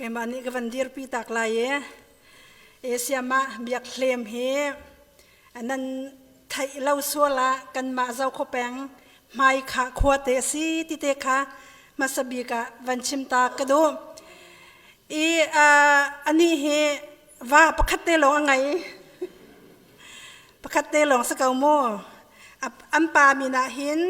Keimah nih ka van dirpi tak lai i Asia mah biak hlem hi nan theih lo sual ah kanmah Zokhua peng hmai kha khua te a si ti te kha hmasa bik ah van chim ta ka duh. I anih hi va pakhat te lawng a ngei. Pakhat te lawng si ko mu. An pa min ah hin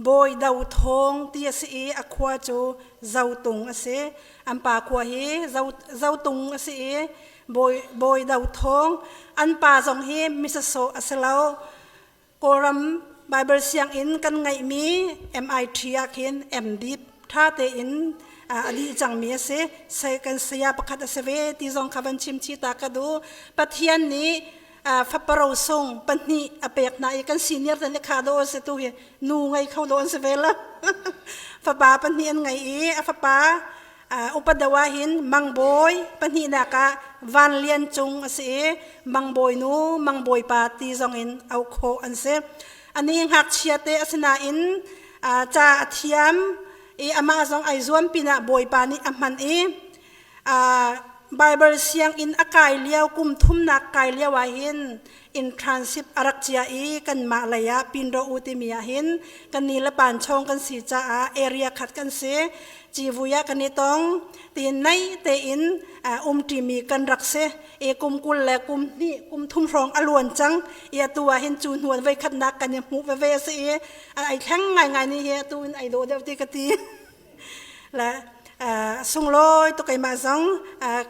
Bawi Do Thawng ti a si i a khua cu Zotung a si. An pa khua hi Zotung a si i Bawi, Bawi Do Thawng. An pa zong hi misasawh a si lo. Kawlram Bible sianginn kan ngeihmi MIT ah khin MD ṭha tein a dih cangmi a si. Kan saya pakhat a si ve ti zong kha van chim chih ta ka duh. Pathian nih faparo sung pahnih a pek hna i kan senior te nih kha do se tu hi nu ngei kho do an si ve lo fapa pahnih an ngei i a fapa upadawa hin mangbawi pahnih nak ah van lian cung a si i mangbawi nu mangbawi pa ti zong in au khawh an si ani ngakchia te asinain ca a thiam i amah zong ai zuam pinah bawipa nih a hman i Bible sianginn a kai lio kum thumnak kai lio ah hin internship a rak chia i kanmah lei ah Pinro u timi ah hin kan ni le pan chong kan si caah area khat kan si civui ah kan i tong tiin nai tein umṭimi kan rak si i kum 20 le kum hnih kum thum hrawng a luan cang i atu ah hin cu hnuan voi khatnak kan i hmuh veve a si i ai thleng ngaingai ni hi atu in ai dawh deuh ti ka ti. Le sunglawi tuk keimah zong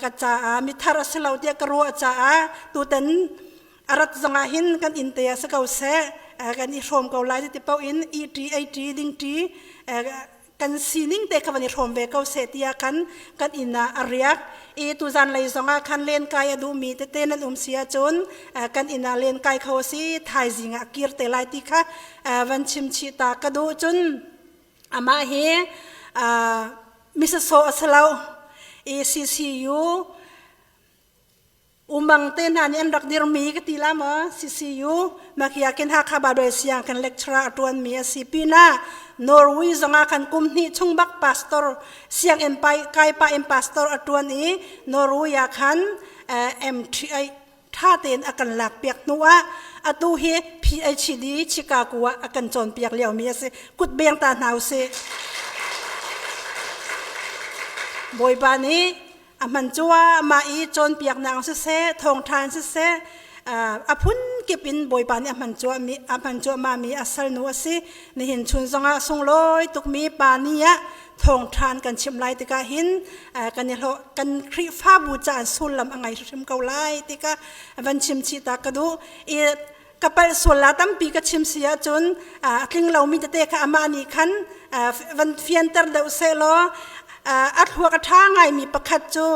ka caah mithar a si lo tiah ka ruah caah tutan a rat zongah hin kan inn te ah si ko seh kan i hrawm ko lai ti paoh in ET AT ding ṭi kan sining te kha van i hrawm ve ko seh tiah khan kan inn ah a riak i tuzan lei zongah khan lenkai a duhmi tete nan um si ahcun kan inn ah lenkai kho a si thaizing ah kir te lai ti kha van chim chih ta ka duh cun Amah hi misasaw a si lo i CCU umang te hna nih an rak dirmi ka ti la maw CCU makia kin Hakha Bible siang kan lecturer a tuanmi a si pinah Norway zongah kan kum hnih chung bak pastor sianginn kai pa in pastor a tuan i Norway ah khan MTI ṭha tein a kan lakpiak hnu ah atu hi PhD Chicago ah a kan cawnpiak liomi a si. Kut beng ta hna usih. Bawipa nih a hman cuahmah i cawnpiaknak siseh, thawngṭha in siseh, a phun kip in Bawipa nih a hman cuahmi a hman cuahmahmi a salnu a si. Nihin chun zongah sunglawi tukmi pa ni ah thawngṭha an kan chimh lai tikah hin kan i hlawh kan Khrihfabu ca sullam a ngei hrim ko lai tikah van chim chih ta ka duh i ka palh sual la tampi ka chim si ahcun a tling lomi tete kha amah nih khan van fianter deuh seh law a thluak a ṭha ngaimi pakhat cu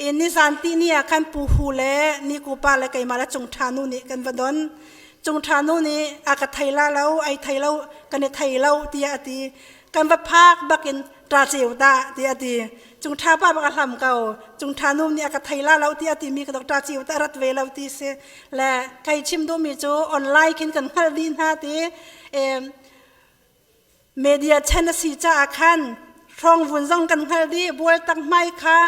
i nizan ti ni ah khan pu hu le ni ku pa le keimah le cung ṭha nu nih kan va don cung ṭha nu nih a ka thei la lo ai thei lo kan i thei lo tiah a ti Kan va phak bakin ṭa ceu ta tiah a ti. Cung ṭha pa bak a hlam ko. Cung ṭha nu nih a ka thei la lo tiah a timi ka dok ṭa ceu ta rat ve lo ti si. Le kai chim duhmi cu online khin kan hngalh dih hna ti. Media chan a si caah khan hrawng vun zong kan hngalh dih bual tak hmai kha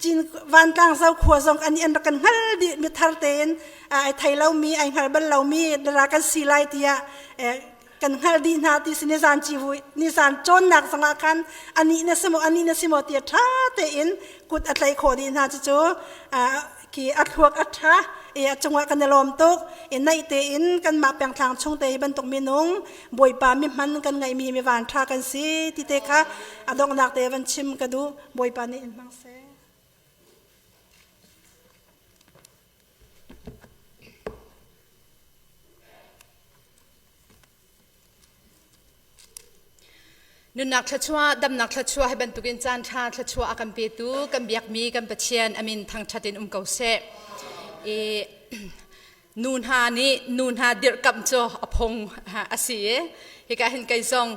cin vantlang zo khua zong an an rak kan hngal dih mi thar tein ai thei lomi ai hngal bal lomi dara kan si lai tiah kan hngalh dih hna ti si nizan civui nizan cawnnak zongah khan anih na si maw anih na si maw ti ṭha tein kut a tlaih khawh dih hna cucu ki a thluak a ṭha i a cungah kan i lawm tuk i naih tein kanmah pengthlang chung te hi bantuk minung bawipa mi hman kan ngeihmi mi van ṭha kan si ti te kha a donghnak te van chim ka duh bawipa nih in hmang seh. Nunnak thluachuah, damnak thluachuah hi bantukin caan ṭha thluachuah a kan petu kan biakmi kan Pathian amin thangṭhat in um ko seh. I nu hna nih nu hna dirhkamh cu a phung a si i hika hin kei zong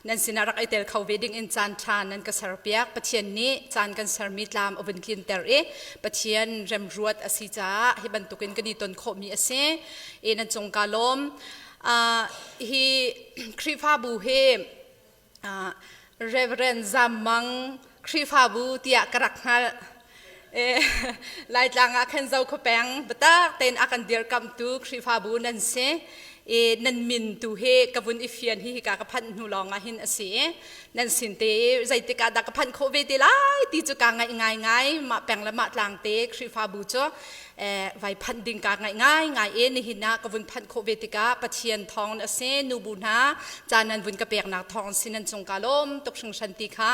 nan sinah rak i tel kho ve ding in caan ṭha nan ka serpiak. Pathian nih caan kan sermi tlam a vun tlinter i Pathian remruat a si caah hi bantukin kan i ton khawhmi a si. I nan cung ka lawm. Hi Khrihfabu hi. Reverend Zam Mang Khrihfabu tiah ka rak hngalh. Laitlang ah khan Zokhua peng biatak tein a kan dirkamhtu Khrihfabu nan si. I nan min tu hi ka vun i fian hi hika ka phanh hnu lawng ah hin a si i nan sin te i zeitik ah dah ka phanh khawh ve te lai ti cu kaa ngaih ngaingai mah peng le mah tlang te Khrihfabu cu vai phanh ding kaa ngaih ngaingai i nihin ah ka vun phanh khawh ve tikah Pathian thawng a si nubu hna caan nan vun ka peknak thawng si nan cung ka lawm tuk hringhran ti kha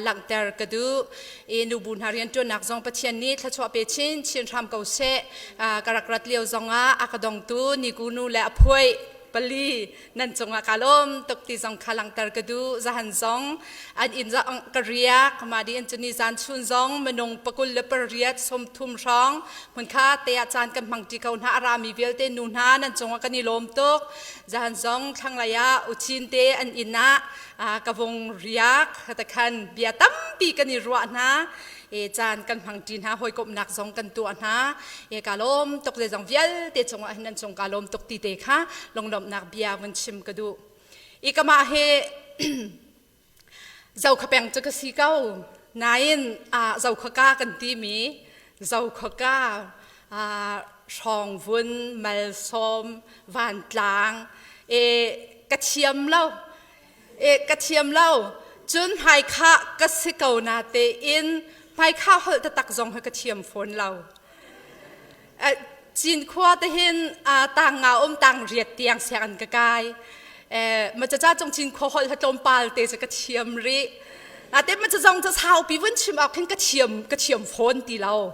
langhter ka duh i nubu hna rianṭuannak zong Pathian nih thluachuah pe chin chin hram ko seh. Ka rak rat lio zongah a ka dongtu niku nu le a phuai pali nan cungah ka lawm tuk ti zong kha langhter ka duh. Zahan zong an inn zong ka riak ma di in cuni zan chun zong minung 28 30 hrawng hmunkha te ah caan kan hmang ṭi ko hna. A rami vialte nu hna nan cungah kan i lawm tuk. Zahan zong thlanglei ah uchin te an inn ah ka vung riak takhan bia tampi kan i ruah hna e caan kan hmang ṭi hna hawikomhnak zong kan tuah hna e ka lawm tuk zeizong vialte cungah hin nan cung ka lawm tuk ti te kha lunglawmhnak bia vun chim ka duh i kamah he Zokhapeng cu ka si ko nain Zokhaka kan timi Zokhaka hrawngvun malsawm vantlang e ka thiam lo e ka thiam lo cun hmaikhah ka si ko na tein hmaikhah holh taktak zong hi ka thiam fawn lo Cinkhua te hin tang nga um tang riat tiang sianginn ka kai. Ma caca cung Cinkhua holh ha tlawmpal te cu ka thiam rih. Ate ma zong cu saupi vun chim awk hin ka thiam ka thiam fawn ti lo.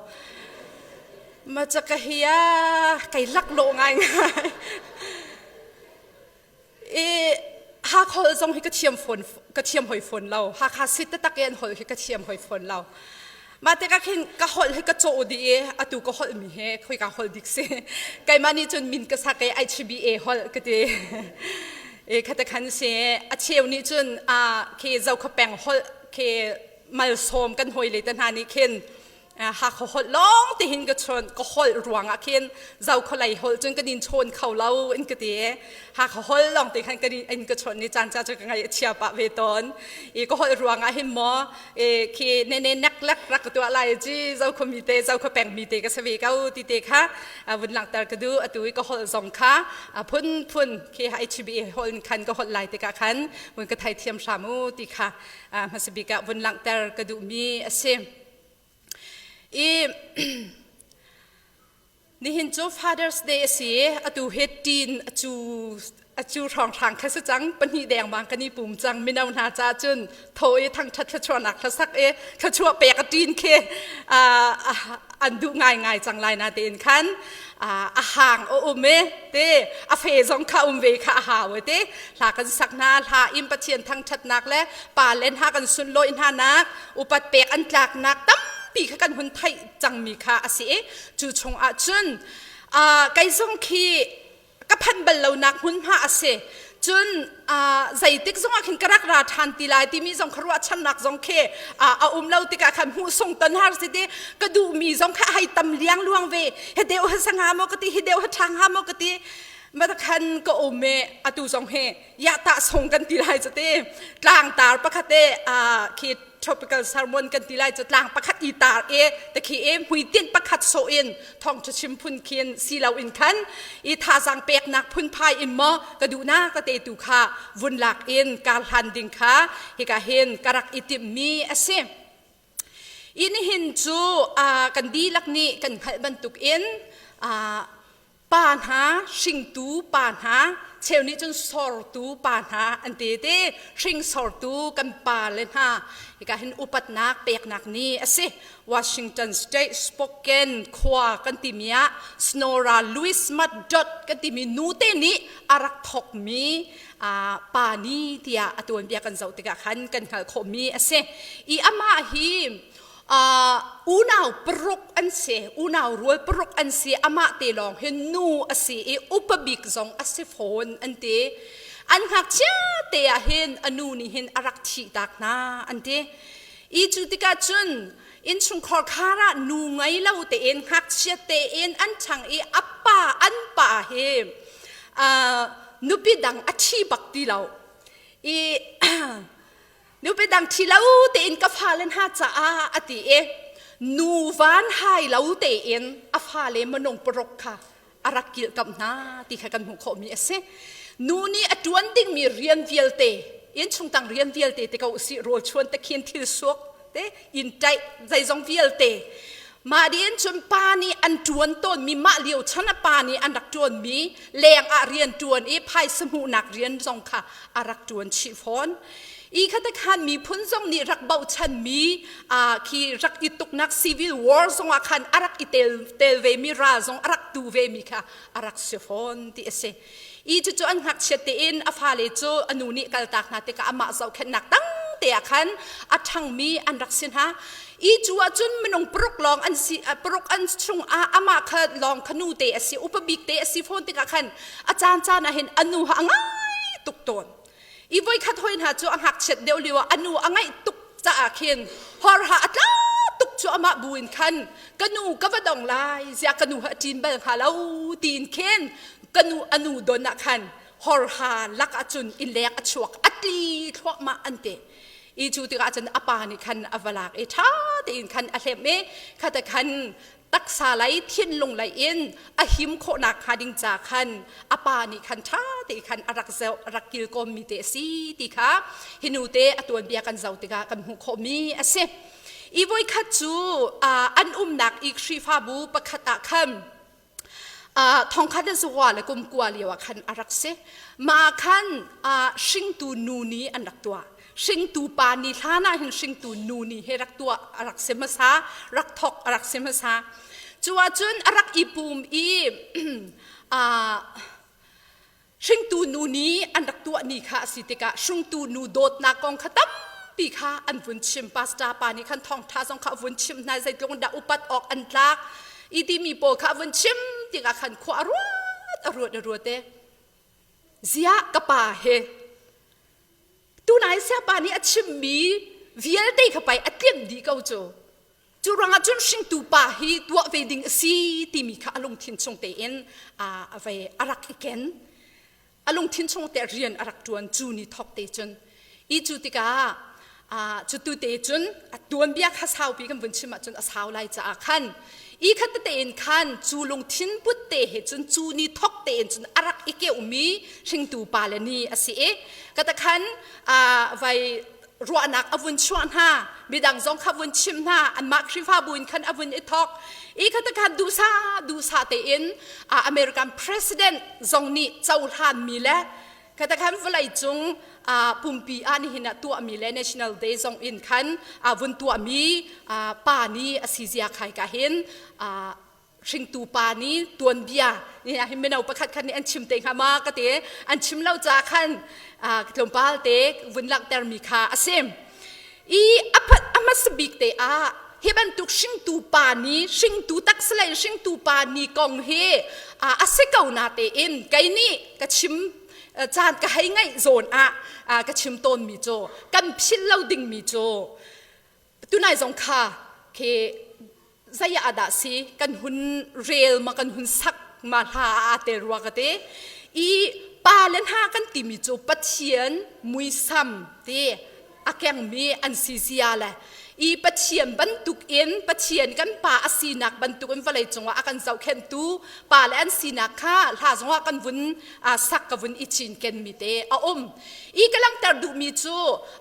Ma ca ka hi a kai lak lo ngai ngai. I Hakha holh zong hi ka thiam fawn ka thiam hoi fawn lo. Hakha sit taktak i an holh hi ka thiam hoi fawn lo. Mah tikah khin ka holh hi ka cawh dih i atu ka holh mi hi khoika holh dik si. Keimah nih cun min ka sak i HBA holh ka ti. E khata khan si a cheu nih cun a khi Zokhua peng holh khi malsawm kan hawi le te hna nih khin Hakha holh lawng te hin ka chawn ka holh ruangah khin Zokhua lei holh cun kan in chawn kho lo in ka ti Hakha holh lawng te khan kan in ka chawn ni caan ca cu ka ngaih a chia pah ve tawn i ka holh ruangah hin maw khi ne ne nek lek rak ka tuah lai ci Zokhua mi te Zokhua peng mi te ka si ve ko ti te kha vun langhter ka duh atu i ka holh zong kha phun phun khi HBA holh in khan ka holh lai tikah khan vun ka theithiam hram u ti kha hmasa bik ah vun langhter ka duhmi a si. I nihin cu Father's Day a si i atu hi teen a cu a cu hrawnghrang kha si cang pahnih dengmang kan i pum cang mino hna caah cun tho i thangṭhat thluachuahnak hlasak i thluachuah pek a ṭin khi an duh ngaingai cang lai na tein khan a hang a um i te a fe zong kha um ve kha a hau i te hla kan sak hna hla in Pathian thangṭhatnak le pa len ha kan sunlawih hna nak upat pek an tlaknak tampi kha kan hun theih cangmi kha a si i cu chungah cun kei zong khi ka phanh bal lonak hmunhma a si cun zeitik zongah khin ka rak ra ṭhan ti lai timi zong kha ruahchannak zong khi a um lo tikah khan hmuh sung ton har si ti ka duhmi zong kha hei tam liang luang ve hi deuh ha sanga maw ka ti hi deuh ha ṭhang ha maw ka ti ma khan ka um e atu zong hi ya ta sung kan ti lai cu ti tlangtar pakhat te khi tropical sermon kan ti lai cu tlang pakhat i tar e te khi e hmuitinh pakhat so in thawngtha chim phun khin si lo in khan i thazang peknak phunphai in maw ka duhnak ka te tu kha vun lak in kar hlan ding kha hika hin ka rak i timh mi a si in hin cu kan dihlak nih kan hngalh bantuk in pa hna hringtu pa hna cheu nih cun sortu pa hna an ti te hringsortu kan pa le hna hika hin upatnak peknak ni a si Washington State Spokane khua kan timi ah Snora Louis Maddot kan timi nu te nih a rak thokmi pa ni tiah a tuanbia kan zoh tikah khan kan hngalh khawhmi a si i amah hi unau paruk an si unau rual paruk an si amah te lawng hi nu a si i upa bik zong a si fawn an ti an ngakchia te ah hin a nu nih hin a rak thih tak hna an ti i cu tikah cun innchungkhar khar ah nu ngei lo tein ngakchia tein an ṭhang i a pa an pa hi nupi dang a ṭhi bak ti lo i. Nupi dang thi lo tein ka fale hna caah a ti i nu van hai lo tein a fale minung paruk kha a rak kilhkamh hna ti kha kan hmuh khawhmi a si. Nu nih a ṭuan dingmi rian vialte, innchungtang rian vialte te ko usih, rawl chuan te khin thil suak te, inn ṭaih zeizong vialte. Mah dih in cun pa nih an ṭuan tawnmi, mah lio chan ah pa nih an rak ṭuanmi leng ah rian ṭuan i phaisa hmuhnak rian zong kha a rak ṭuan chih fawn. I kha te khan miphun zong nih rak bochanmi khi rak i tuknak civil war zong ah khan a rak i tel, tel vemi ral zong a rak tu vemi kha a rak si fawn ti a si. I cucu an ngakchiat tein a fale cu a nu nih kaltak hna tikah amah zohkhenhnak tang te ah khan a ṭhangmi an rak si hna. I cu ahcun minung paruk lawng an si paruk an chung ah amah kha lawng kha nu te a si upa bik te a si fawn tikah khan a caan caan ah hin a nu ha a ngai tuk tawn. I voikhat hoi hna cu a ngakchiat deuh lio ah a nu a ngaih tuk caah khin horha a tla tuk cu amah bu in khan ka nu ka va dong lai ziah ka nu ha ṭin bal hnga lo tiin khin ka nu a nu don ah khan horha lak ah cun inn leng a chuak a tli thluahmah an ti i cu tikah cun a pa nih khan a va lak i ṭha tein khan a hlemh i khata khan taksa lei thinlung lei in a him khawhnak hnga ding ca khan a pa nih khan ṭha te khan a rak zoh a rak kilkawm mi te a si ti kha hi nu te a tuanbia kan zoh tikah kan hmuh khawhmi a si. I voikhat cu an umnak i Khrihfabu pakhat ah khan thongkhat le zakua le kum kua lio ah khan a rak si. Mah ah khan hringtu nu nih an rak tuah. Hringtu pa ni hlan ah hin hringtu nu nih he rak tuah a rak si hmasa, rak thok a rak si hmasa. Cu ahcun a rak i pum i hringtu nu nih an rak tuah ni kha a si tikah hringtu nu dawtnak kong kha tampi kha an vun chim. Pastor pa nih khan thawngṭha zong kha a vun chim hna zeitluk in dah upat awk an tlak i timi pawl kha a vun chim tikah khan khua a ruat a ruat a ruat e. Ziah ka pa he Tunai siapa nih a chimmi vialte kha pei a tlimh dih ko cu. Cu ruangah cun hringtu pa hi tuah ve ding a si timi kha a lungthin chung tein a vei a rak i ken. A lungthin chung te rian a rak ṭuan cu ni thok te cun. I cu tikah cu tu te cun a tuanbia kha saupi kan vun chim ahcun a sau lai caah khan i khat tete in khan cu lungthin put te he cun cu ni thok tein cun a rak i keuhmi hringtu pa le ni a si i kata khan vai ruahnak a vun chuah hna midang zong kha vun chim hna anmah Khrihfabu in khan a vun i thok i khata khan duhsa duhsa tein American president zong nih cohlanmi le Khata khan vawlei cung pumpi ah nihin ah tuahmi le National Day zong in khan vun tuahmi pa ni a si zia khai ka hin hringtu pa ni tuanbia ni ah hin mino pakhat khan nih an chim te hnga ma ka ti an chim lo ca khan tlawmpal te vun langhter mi kha a si. I a hmasa bik te ah hi bantuk hringtu pa ni hringtu taksalei hringtu pa ni kong hi a si ko na tein kei nih ka chim caan ka hei ngaih zawn ah ka chim tawnmi cu kan philh lo dingmi cu tunai zong kha khi zei ah dah si kan hun rel ma kan hun sak ma hla aa tel rua ka ti i pa le hna kan timi cu Pathian muisam ti a kengmi an si zia le i Pathian bantuk in Pathian kan pa a sinak bantuk in vawlei cungah a kan zohkhenhtu pa le an sinak kha hla zongah kan vun sak ka vun i cinken mi te a um i ka langhter duhmi cu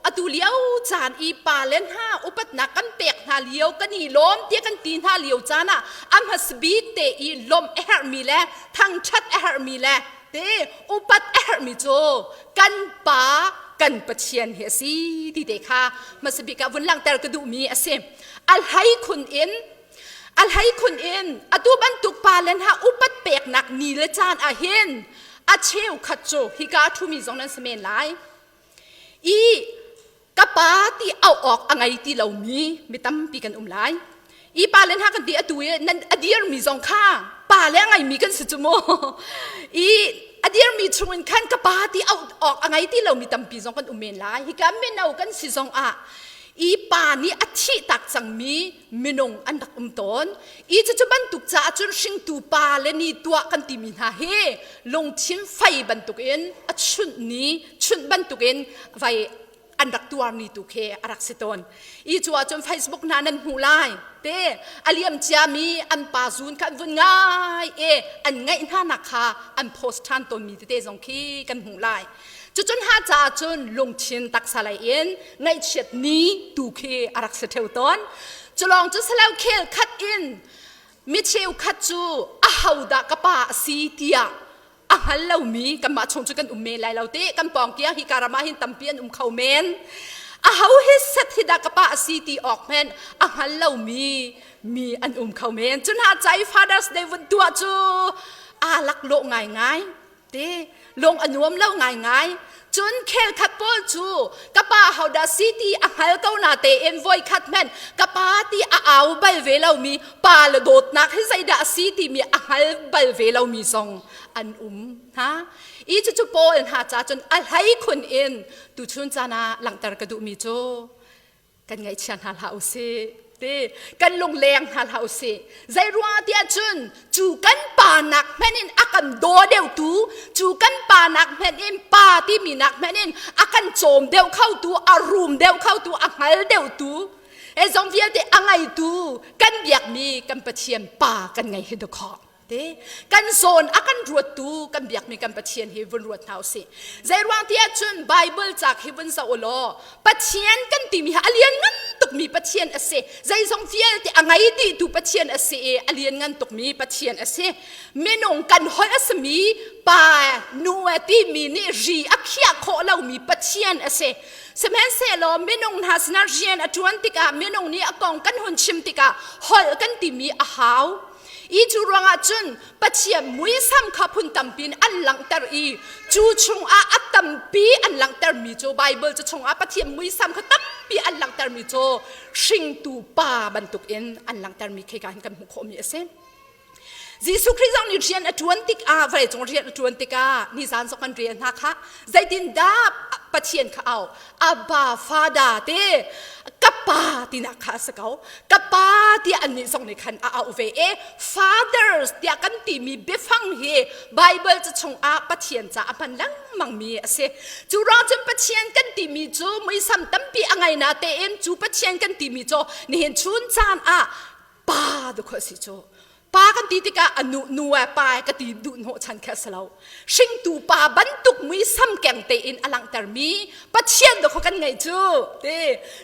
atu lio caan i pa le hna upatnak kan pek hna lio kan i lawm tiah kan ti hna lio caan ah a hmasa bik te i lawmh a herhmi le thangṭhat a herhmi le te upat a herhmi cu kan pa kan Pathian hi a si ti te kha hmasa bik ah vun langhter ka duhmi a si. A hlei khun in a hlei khun in atu bantuk pa le hna upat peknak ni le caan ah hin a cheukhat cu hika a ṭhumi zong nan si men lai i ka pa ti auh awk a ngei ti lomi mi tampi kan um lai i pa le hna kan ti atu i nan a dirmi zong kha pa le a ngeimi kan si cu mu i a dirmi chungin khan ka pa ti auh awk a ngei ti lomi tampi zong kan um men lai hika mino kan si zong ah i pa nih a thih tak cangmi minung an rak um tawn i cucu bantuk caah cun hringtu pa le ni tuah kan timi hna hi lungthin fei bantukin a chunh ni chunh bantukin vai. an rak tuar ni tu khi a rak si tawn. I cu ahcun Facebook hna nan hmuh lai te a liam ciami an pa zun kha an vun ngai i an ngaih hna nak kha an post ṭhan tawnmi tete zong khi kan hmuh lai. Cucun ha caah cun lungthin taksa lei in ngaihchiat ni tu khi a rak si ṭheo tawn. Culawng cu salo khel khat in mi cheukhat cu ahodah ka pa a si tiah a hngal lomi kanmah chung cu kan um men lai lo te kan pawng kiang hi karam ah hin tampi an um kho men aho hi set hi dah ka pa a si ti awk men a hngal lomi mi an um kho men cun ha cai Father's Day vun tuah cu aa laklawh ngaingai te lung a nuam lo ngaingai cun khel khat pawl cu ka pa hodah si ti a hngal ko na tein voi khat hmanh ka pa ti a au bal ve lomi pa le dawtnak hi zeidah a si timi a hngal bal ve lomi zong an um ha i cucu paul hna ca cun a hlei khun in tuchun caan ah langhter ka duhmi cu kan ngaihchia hna hlah usih ti kan lungleng hna hlah usih zei ruang tiah cun cu kan pa nak hmenh in a kan daw deuh tu cu kan pa nak hmenh in pa timi nak hmenh in a kan cawm deuh kho tu a rum deuh kho tu a hngal deuh tu he zong vialte a ngeitu kan biakmi kan Pathian pa kan ngei hi dawh te kan zawn a kan ruattu kan biakmi kan Pathian hi vun ruat hna usih zei ruang ti ahcun Bible ca khi vun zoh law Pathian kan timi hi a lian ngan tukmi Pathian a si zeizong vialte a ngei dihtu Pathian a si i a lian ngan tukmi Pathian a si minung kan holh a simi pa nu timi nih ri a khiah khawh lomi Pathian a si sihmanhsehlaw minung hna sinah rian a ṭuan tikah minung nih a kong kan hun chim tikah holh kan timi a hau I cu ruangah cun Pathian muisam kha phun tampi in an langhter i cu chungah a tampi an langhtermi cu Baibal cu chungah Pathian muisam kha tampi an langhtermi cu hringtu pa bantukin an langhtermi khi ka hin kan hmuh khawhmi a si. Jesuh Khrih zong nih rian a ṭuan tikah vawleicung rian a ṭuan tikah nizan zong kan rel hna kha zeitindah Pathian kha au Abba Father te ka pa tinak kha a si ko ka pa tiah annih zong nih khan a auh ve i fathers tiah kan timi biafang hi Bible ca chungah Pathian ca a hman lengmangmi a si cu ruang cun Pathian kan timi cu muisam tampi a ngei na tein cu Pathian kan timi cu nihin chun caan ah pa dukho si cu pa kan ti tikah a nu nu e pa e ka ti duh hnawh chan kha si lo hringtu pa bantuk muisam keng tein a langhtermi Pathian dawkho kan ngei cu ti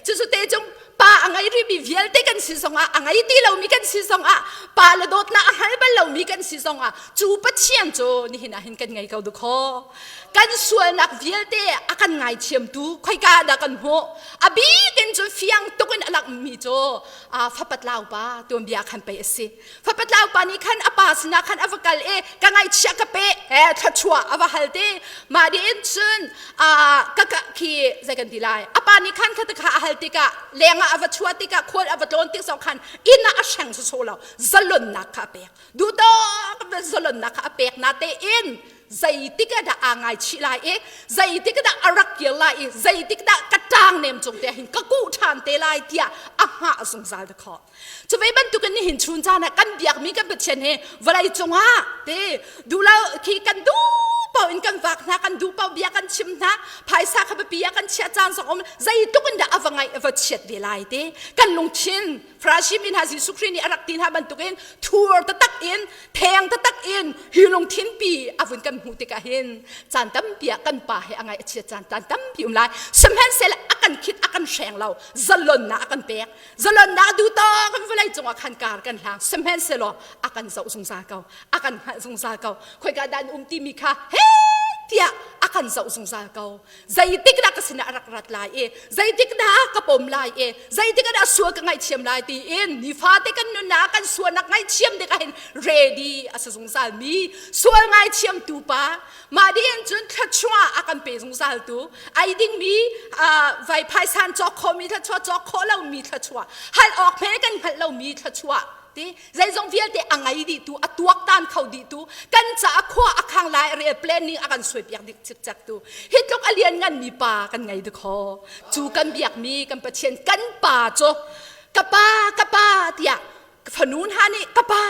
cu cu te cung pa a ngei rimi vialte kan si zongah a ngei ti lomi kan si zongah pa le dawtnak a hngal bal lomi kan si zongah cu Pathian cu nihin ah hin kan ngei ko dukho kan sualnak vialte a kan ngaithiamtu khoika dah kan hmuh a bik in cu fiang tuk in a langmi cu fapatlau pa tuanbia khan pei a si fapatlau pa nih khan a pa sinah khan a va kal i ka ngaihchia ka pe he thluachuah a va hal te mah dih in cun ka ka khi zei kan ti lai a pa nih khan kha kha a hal tikah lengah a va chuah tikah khual a va tlawn tik zong khan inn ah a hreng so lo zalonnak kha a pek duhtawk zalonnak kha a pek na te in zeitik ah dah aa ngaichih lai i zeitik dah a rak kir lai i zeitik dah ka ṭang nem cung te hin ka kuh ṭhan te lai tiah a hngah zungzal da khawh cu ve bantukin nihin chun caan ah kan biakmi kan Pathian hi vawlei cungah te duhlo khi kan duh paoh in kan vak hna kan duh paoh bia kan chim hna phaisa kha biapi ah kan chiah caan zong um zeitluk in dah a va ngaih a va chiat ve lai te kan lungthin Farasi mi hna Jesuh Khrih nih a rak ti hna bantukin thur taktak in theng taktak in hi lungthin pi a vun kan hmuh tikah hin caan tampi ah kan pa he a ngaih a chiat caan caan tampi um lai sihmanhsehlaw a kan khit a kan hreng lo zalonnak a kan pek zalonnak a duh tawk in vawlei cungah khan kar kan hlang sihmanhsehlaw a kan zoh zungzal ko a kan hngalh zungzal ko khoika dah an um timi kha he tiah a kan zoh zungzal ko zeitik dah ka sinah a rak rat lai i zeitik dah ka pom lai i zeitik dah sual ka ngaihthiam lai tiin nifate kan nunnak kan sualnak ngaihthiam ding ahhin ready a si zungzal mi sual ngaithiam tu pa mah ding cun thluachuah a kan pe zungzal tu ai ding mi vai phaisan cawk khawh mi thluachuah cawk khawh lo mi thluachuah hal awk hme kan hngalh lo mi thluachuah ti zeizong vialte a ngei dih tu a tuaktan kho dih tu kan caah khua a khang lai rel planning a kan suai piak dik cikcek tu hi tluk a lian ngan mi pa kan ngei dikho cu kan biak mi kan pathian kan pa cu ka pa ka pa tiah fanu hna nih ka pa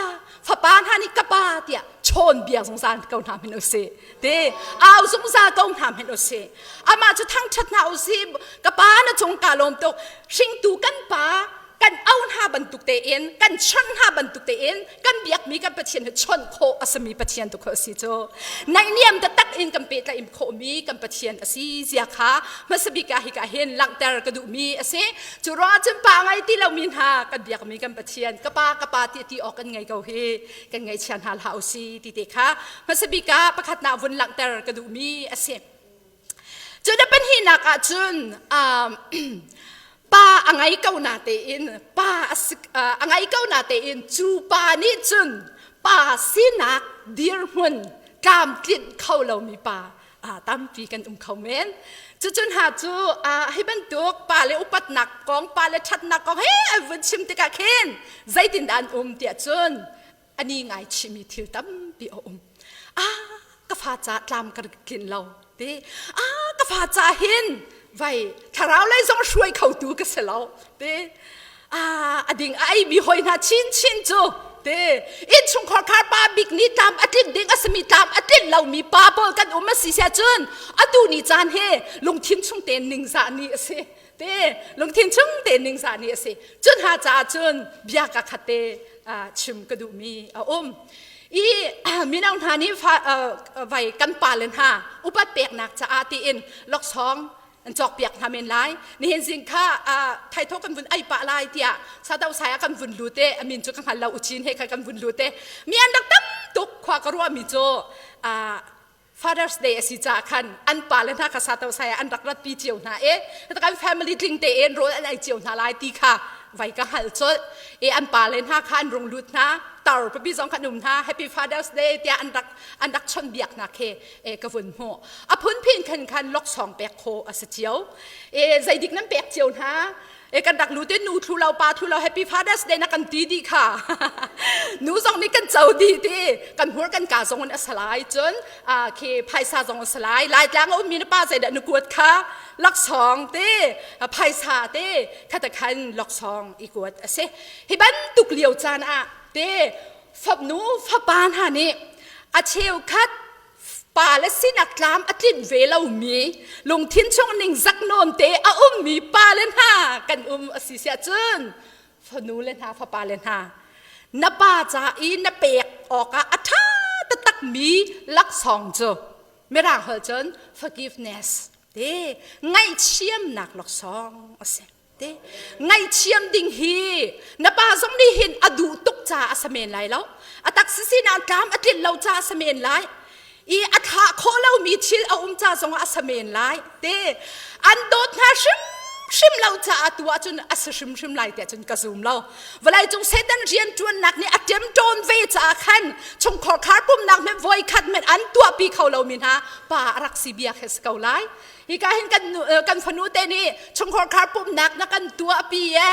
fapa hna nih ka pa tiah. Chawn biak zungzal ko hna hmanh usih. Te au zungzal ko hna hmanh usih. Amah cu thangṭhat hna usih. Ka pa na cung ka lawm tuk. Hringtu kan pa kan au hna bantuk tein kan chawnh hna bantuk tein kan biakmi kan Pathian hi chawnh khawh a simi Pathian tu kha a si cu naihniam taktak in kan pehtlaih khawhmi kan Pathian a si zia kha hmasabik ah hika hin langhter ka duhmi a si. Cu ruangah cun pa ngai ti lomi hna kan biakmi kan Pathian ka pa ka pa ti ti awk kan ngei ko hi kan ngaihchia hna hlah usi ti te kha hmasabik ah pakhatnak vun langhter ka duhmi a si. Cu na pahnihnak ah cun pa a ngei ko na tein pa a ngei ko na tein cu pa nih cun pa sinak dirhmun tlamtlinh kho lomi pa tampi kan um kho men. Cucun ha cu hi bantuk pa le upatnak kong pa le ṭhatnak kong he an vun chim tikah khin zeitindah an um tiah cun ani ngai chihmi thil tampi a um. Ah ka fa ca tlam ka tlin lo ti ah ka fa ca hin vai thlarau lei zong hruai khotu ka si lo ti ah a ding a ei mi hoi hna chin chin cu te innchungkhar khar pa bik nih tlam a tlinh ding a simi tlam a tlinh lomi pa pawl kan um a si sia cun atu ni caan he lungthin chung tein ningzah ni a si te lungthin chung tein ningzah ni a si cun ha caah cun bia ka khat te chim ka duhmi a um i mino hna nih vai kan pa le hna upat peknak caah tiin laksawng an cawk piak hna men lai. Nihin zing kha thaitho kan vun ei pah lai tiah sadau sai ah kan vun lut e amin cu ka hngal lo uchin he kha kan vun lut e mi an rak tam tuk khua ka ruah mi cu Father's Day a si caah khan an pa le hna kha sato sai ah an rak ratpi cio hna e kan family tling tein rawl an ei cio hna lai ti kha vai ka hngalh colh e an pa le hna kha an rung lut hna tar papi zong khan um hna Happy Father's Day tiah an rak an rak chon biak hna khi e ka vun hmuh a phunphin khan khan loksawng pek khawh a si cio e zeidik nan pek cio hna e kan rak lu te nu thlu lo pa thlu lo Happy Father's Day na kan ti dih kha nu zong nih kan co dih ti kan hmur kan ka zong in a salai cun a khi phaisa zong a salai Laitlang a ummi na pa zeidah na kuat kha laksawng te phaisa te khata khan laksawng i kuat a si hi bantuk lio caan ah te fapnu fapa hna nih a cheukhat pa le sinak tlam a tlinh ve lomi lungthin chung ning zak nawn te a ummi pa le hna kan um a si siah cun fanu le hna fapa le hna na pa ca i na pek awkah a ṭha taktakmi laksawng cu mirang holh cun forgiveness te ngaihthiamnak laksawng a si. Te ngaihthiam ding hi na pa zong nih hin a duh tuk caah a sa men lai lo. A taksa sinak tlam a tlinh lo caah a sa men lai. I a thlah khawh lomi thil a um ca zongah a sa men lai. Te an dawt hna hrimhrim lo caah tu ahcun a si hrimhrim lai tiah cun ka zum lo. Vawlei cung Satan rianṭuannak nih a ṭemṭawn ve caah khan chungkhar khar pumnak hmenh voikhat hmenh an tuahpi kho lomi hna pa a rak si bia khi si ko lai. Hika hin kan kan fanu te nih chungkhar khar pumhnak na kan tuahpi e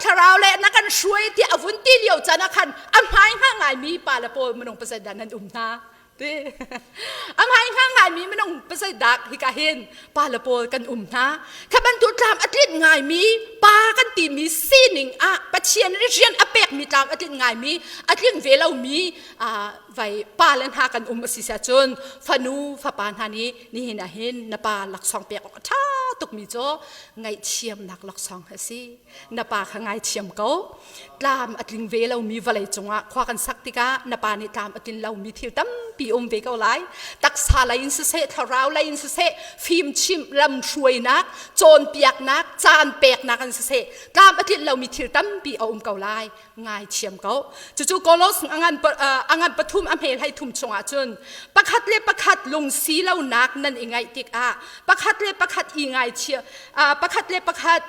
thlarau le na kan hruai tiah a vun ti lio caan ah khan a hmai hnga ngaimi pa le pawl minung pasal dah nan um hna ti a hmai hnga ngaimi minung pasal dak hika hin pa le pawl kan um hna kha bantuk tlam a tlinh ngaimi pa kan timi sining ah Pathian rian a pekmi tlam a tlinh ngaimi a tlinh ve lomi vai pa le hna kan um a si sia cun fanu fapa hna nih nihin ah hin na pa laksawng pek awk a ṭha tukmi cu ngaihthiamnak laksawng a si. Na pa kha ngaithiam ko. Tlam a tling ve lomi vawlei cungah khua kan sak tikah na pa nih tlam a tlin lomi thil tampi um ve ko lai. Taksa lei in siseh, thlarau lei in siseh, fimchimh lam hruainak, cawnpiaknak, caan peknak in siseh, tlam a tlin lomi thil tampi a um ko lai. Ngaithiam ko. Cucu Kolos a ngan pathum a hmel hei thum chungah cun pakhat le pakhat lungsi lonak nan i ngaih tikah pakhat le pakhat i ngaithiam pakhat le pakhat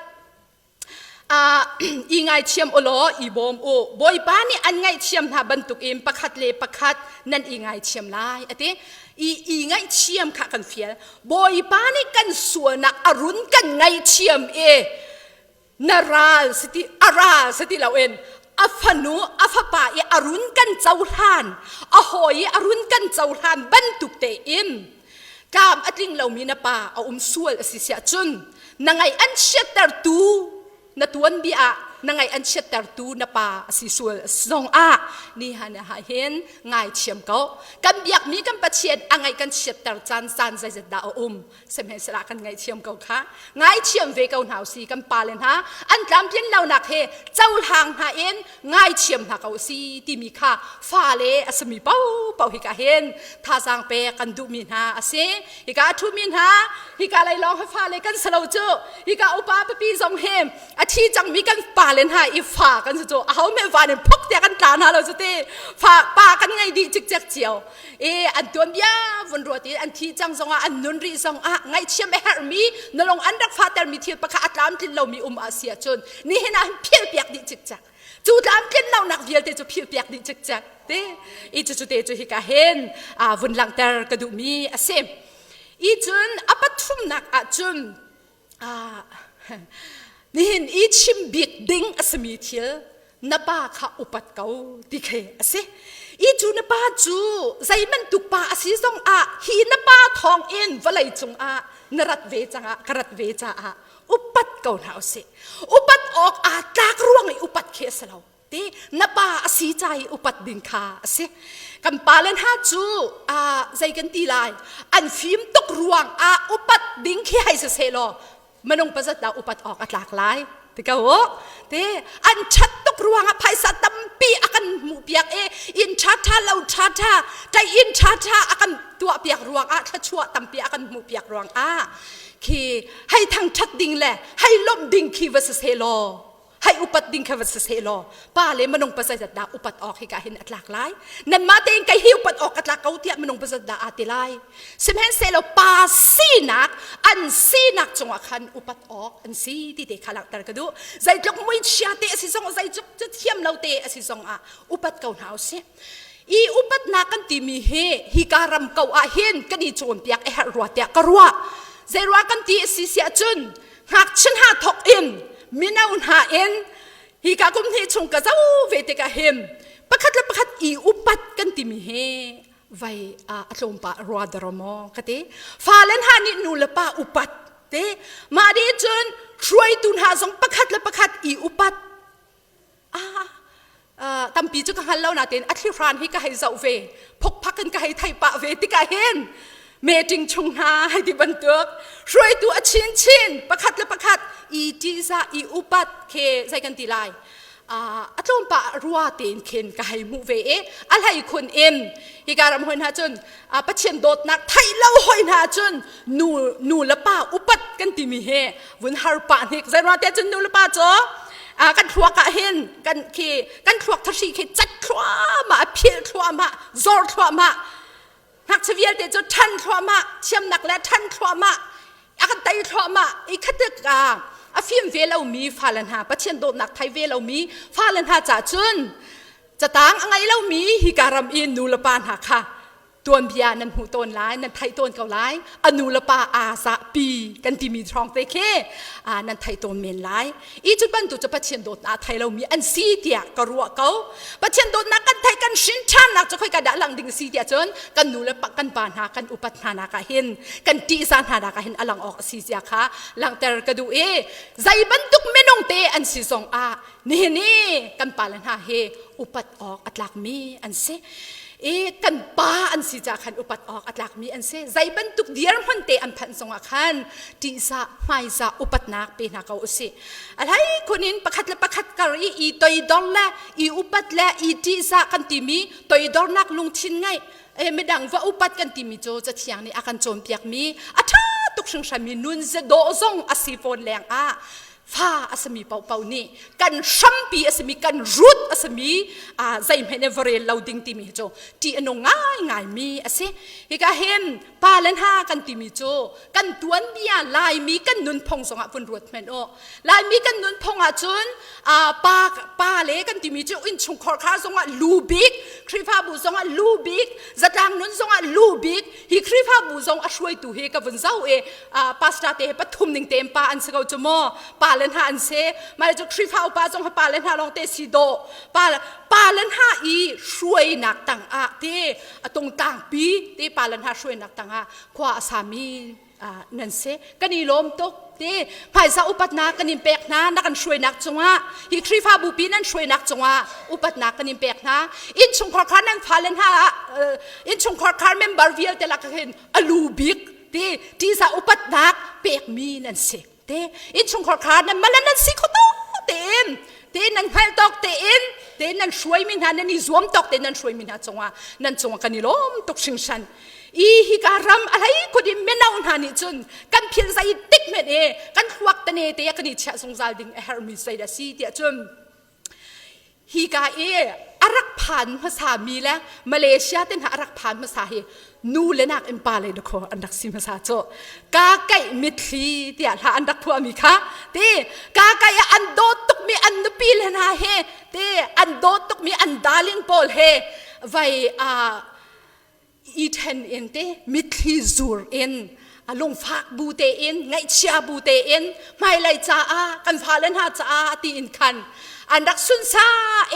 i ngaithiam u law i bawm u. Bawipa nih an ngaihthiam hna bantukin pakhat le pakhat nan i ngaithiam lai a ti. I i ngaihthiam kha kan fial. Bawipa nih kan sualnak a run kan ngaihthiam i na ral si ti a ral si ti loin a fanu a fapa i a run kan cohlan a hawi i a run kan cohlan bantuk tein tlam a tling lomi na pa a um sual a si siah cun na ngaih an chiattertu na tuanbia ah. na ngaih an chiattertu na pa a si sual zong ah ni han ah hin ngaithiam ko. Kan biakmi kan Pathian a ngaih kan chiatter caan caan zeizat dah a um. Sihmanhsehlaw kan ngaihthiam ko kha. Ngaithiam ve ko hna usih kan pale hna an tlamtlin lonak he cohlang hna in ngaithiam hna ko usih timi kha fale a simi paohpaoh hika hin thazaang pek kan duhmi hna a si. Hika a ṭhumi hna hika lei lawng hi fale kan si lo cu. Hika upa pipi zong hi a thi cangmi kan pale hna i fa kan si cu aho hme van in phok tiah kan tla hna lo cu ti fa pa kan ngei dih cikcek cio i an tuanbia vun ruat i an thi cang zongah an nun rih zongah ngaihchiam a herhmi na lung an rak fahtermi thil pakhat a tlamtlin lomi um a si ahcun nihin ah hin philpiak dih cikcek cu tlamtlin lonak vialte cu philpiak dih cikcek te i cucu te cu hika hin vun langhter ka duhmi a si i cun a pathumnak ahcun Nihin i chim bik ding a simi thil na pa kha upat ko ti khi a si. I cu na pa cu zei bantuk pa a si zong ah hi na pa thawng in vawlei cungah na rat ve cangah ka rat ve caah upat ko hna usih. Upat awk aa tlak ruang i upat khi a si lo. Ti na pa a si ca i upat ding kha a si. Kan pale hna cu zei kan ti lai an fim tuk ruang ah upat ding khi hei si seh law minung pazat dah upat awk a tlak lai ti ko u te an ṭhat tuk ruang ah phaisa tampi a kan hmuh piak i inn ṭha ṭha lo ṭha ṭha ṭai inn ṭha ṭha a kan tuah piak ruang ah thluachuah tampi a kan hmuh piak ruang ah khi hei thangṭhat ding le hei lawmh ding khi va si seh law Hei upat ding kha va si seh law pa le minung pazat dah upat awk hika hin a tlak lai nanmah tein kei hi upat awk a tlak ko tiah minung pazat dah aa ti lai sihmanhsehlaw pa sinak an sinak cungah khan upat awk an si ti te kha langhter ka duh zeitluk muichia te a si zong zeitluk cu thiam lo te a si zong ah upat ko hna usih i upatnak kan timi hi hika ram ko ah hin kan i cawnpiak a herh rua tiah ka ruah zei rua kan ti a si siah cun ngakchia hna thawk in mino hna in hika kum hnih chung ka zo ve tikah hin pakhat le pakhat i upat kan timi hi vai a tlawm pah rua daro maw ka ti fale hna nih nu le pa upat te mah dih cun hruaitu hna zong pakhat le pakhat i upat ah tampi cu ka hngal lo nain a thlihran hi ka hei zoh ve phokphak in ka hei theih pah ve tikah hin meeting chung hna hei ti bantuk hruaitu a chinchin pakhat le pakhat i ṭihzah i upat khi zei kan ti lai a tlawm pah rua tein khin ka hei hmuh ve i a hlei khun in hika ram hoi hna cun Pathian dawtnak theih lo hoi hna cun nu nu le pa upat kan timi hi vun har pah hnik zei ruang tiah cun nu le pa cu kan thluak ah hin kan khi kan thluak thahri khi cat thluahmah a phil thluahmah zor thluahmah ngakchia vialte cu ṭhan thluahmah thiamnak le ṭhan thluahmah a kan tei thluahmah i khatik a fim ve lomi fale hna Pathian dawtnak thei ve lomi fale hna ca cun catang a ngei lomi hika ram i nu le pa hna kha tuanbia nan hmuh tawn lai nan theih tawn ko lai a nu le pa aa zahpi kan timi hrawng te khi nan theih tawn men lai i cu bantuk cu Pathian dawtnak a thei lomi an si tiah ka ruah ko Pathian dawtnak kan theih kan hrin ṭhannak cu khoika dah lang ding si tiah cun kan nu le pa kan pa hna kan upat hna nak ah hin kan ṭihzah hna nak ah hin a lang awk a si zia kha langhter ka duh i zei bantuk minung te an si zong ah nihin i kan pale hna hi upat awk a tlakmi an si i kan pa an si caah khan upat awk a tlakmi an si zei bantuk dirhmun te an phanh zongah khan ṭihzah hmaizah upatnak pe hna ko usih a hlei khun in pakhat le pakhat kar i i toidor le i upat le i ṭihzah kan timi toidornak lungthin ngeih e midang va upat kan timi cu cathiang nih a kan cawnpiakmi a ṭha tuk hringhranmi nun dawh zong a si fawn leng ah fa a simi paohpaoh nih kan hrampi a simi kan root a simi zeihmanh in va rel lo ding timi hi cu ṭih a nung ngaingaimi a si hika hin pa le hna kan timi cu kan tuanbia laimi kan nunphung zongah vun ruat hmanh u laimi kan nunphung ahcun pa pa le kan timi cu innchungkhar kha zongah lu bik khrihfabu zongah lu bik zatlang nun zongah lu bik hi khrihfabu zong a hruaitu hi ka vun zoh i pastor te pathum ning tein pa an si ko cu maw pa le hna an si mah cu Khrihfa upa zong hi pa le hna lawng te si dawh pa. Pa le hna i hruainak tangah te a tungtangpi te pa le hna hruainak tangah khua a sami nan si. Kan i lawm tuk te phaisa upatnak kan in pek hna na kan hruainak cungah hi Khrihfabu pi nan hruainak cungah upatnak kan in pek hna. Innchungkhar kha nan fale hna innchungkhar khar member vialte lak hin a lu bik te ṭihzah upatnak pekmi nan si. Te innchungkhar kha nan mala nan si kho tuk tein te nan hngalh tawk tein te nan hruaimi hna nan i zuam tawk te nan hruaimi hna cungah nan cungah kan i lawm tuk hringhran. I hika ram a hlei khut in mino hna nih cun kan phil zei tik hmenh i kan thluak tane te kan i chiah zungzal ding a herhmi zei dah si tiah cun hika i a rak phan hmasa mi le Malaysia te hna a rak phan hmasa hi nu le nak in pa le dakaw an rak si hmasa cu ka kaih mitthli tiah hla an rak phuah mi kha ti ka kaih ah an dawt tuk mi an nupi le hna he ti an dawt tuk mi an darling pawl he vai a i ṭhen in te mitthli zur in a lungfak bu tein ngaihchia bu tein hmailei caah kan fale hna caah tiin khan an rak sunsa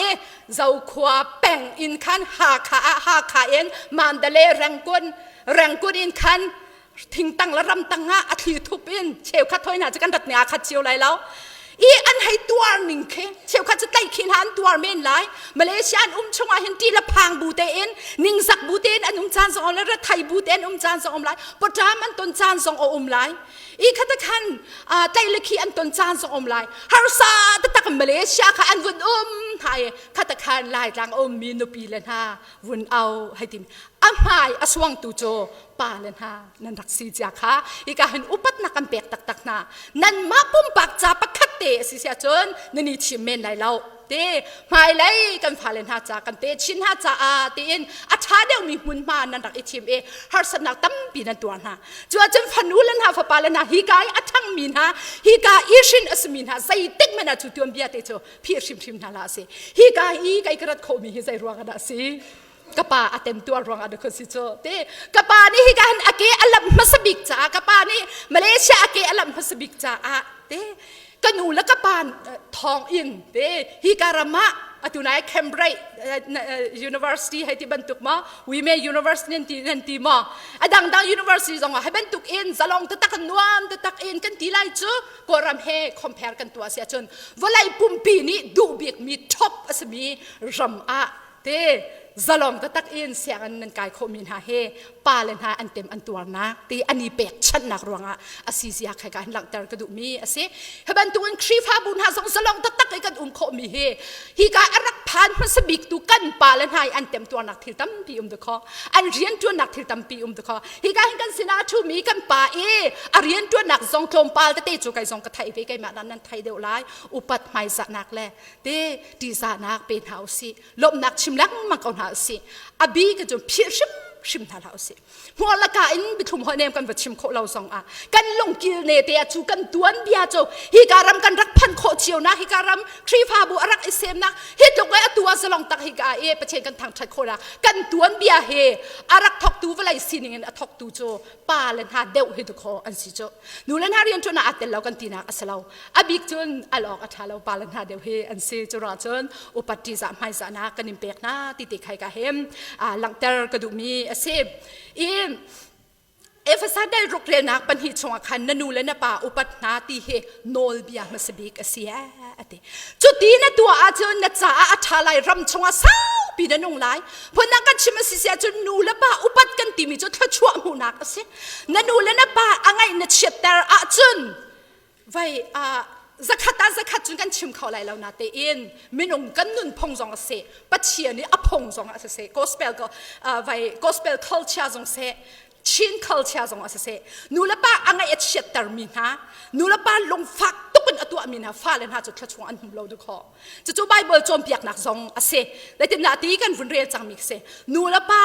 i Zokhua peng in khan Hakha ah Hakha in Mandalay Rangoon Rangoon in khan thingtang le ramtang ah a thli thup in cheukhat hoi hna cu kan rat ning aa khat cio lai lo i an hei tuar ning khi cheukhat cu tlaih khi hna an tuar men lai Malaysia an um chungah hin ti le phang bu tein ningzak bu tein an um caan zong um lai rathai bu tein um caan zong um lai pawṭam an ton caan zong a um lai i khata khan tlaih le khi an ton caan zong um lai harsa taktak Malaysia kha an vun um hna i khata khan Laitlang a ummi nupi le hna vun au hei tim a hmai a suangtu cu pa le hna nan rak si cia kha hika hin upatnak kan pek taktak hna nanmah pumpak ca pakhat te a si sia cun nan i thim men lai lo te hmailei kan fale hna ca kan te chin hna caah tiin a ṭha deuhmi hmunhma nan rak i thim i harsatnak tampi nan tuar hna cu ahcun fanu le hna fapa le hna hika i a ṭhangmi hna hika i hrin a simi hna zeitik hmanh ah cu tuanbia te cu phih hrimhrim hna hlah si hika i kai ka rat khawhmi hi zei ruang ah dah si ka pa a temtuar ruangah dah si cu te ka pa nih hika hin a ke a lamh hmasa bik caah ka pa nih Malaysia a ke a lamh hmasa bik caah te ka nu le ka pa thawng in te hika ram ah atu nai Cambridge University hei ti bantuk ma Women University nan ti nan ti ma a dangdang university zong ah hei bantuk in zalong taktak nuam taktak in kan ti lai cu Kawlram he compare kan tuah si ahcun vawlei pumpi nih duh bikmi top a simi ram ah te zalong taktak in sianginn nan kai khawhmi hna he pa le hna an tem an tuarnak ti an i pekchanhnak ruangah a si zia khai ka hin langhter ka duhmi a si. Hi bantukin Khrihfabu hna zong zalong taktak i kan um khawhmi hi hika a rak phan hmasa bik tu kan pa le hna i an temtuarnak thil tampi um dakaw an rianṭuannak thil tampi um dakaw hika hin kan sinah a ṭhumi kan pa i a rianṭuannak zong tlawmpal tete cu kai zong ka theih ve keimah nan thei deuh lai upat hmaizahnak le te ṭihzahnak pe hna usih lawmhnak chim lengmang ko hna usih a bi ka cu philh hrimhrim hna hlah usih hmual laka in biathlum hoi nem kan va chim khawh lo zong ah kan lungkil ne te ah cu kan tuan bia cu hika ram kan rak phan khawh cio nak hika ram Khrihfabu a rak i semnak hi tluk e atu ah zalong tak hika e Pathian kan thangṭhat khawh nak kan tuan bia he a rak thoktu vawlei sining in a thoktu cu pa le hna deuh hi dukhaw an si cu nu le hna rian ṭuan ah aa tel lo kan tinak a si lo a bik cun al awk a ṭha lo pa le hna deuh hi an si cu ruang cun upat ṭihzah hmaizahnak kan in pek hna ti te khai ka hem langhter ka duhmi a si i Efesa dal ruk relnak pahnih chungah khan na nu le na pa upat hna ti hi nawlbia hmasa bik a si a ti. Cuti na tuah ahcun na caah a ṭha lai ram chungah saupi na nung lai. Phundang kan chim a si si ahcun nu le pa upat kan timi cu thluachuah hmuhnak a si. Na nu le na pa a ngaih na chiatter ahcun vai zakhat ah zakhat cun kan chim kho lai lo na tein minung kan nun phung zong a si Pathian i a phung zong a si gospel vai gospel culture zong seh Chin culture zong a si seh nu le pa a ngaih a chiatter mi hna nu le pa lungfak tuk in a tuah mi hna fale hna cu thluachuah an hmu lo dukhaw cucu Bible cawnpiaknak zong a si zeitindah ti kan vun rel cangmi si nu le pa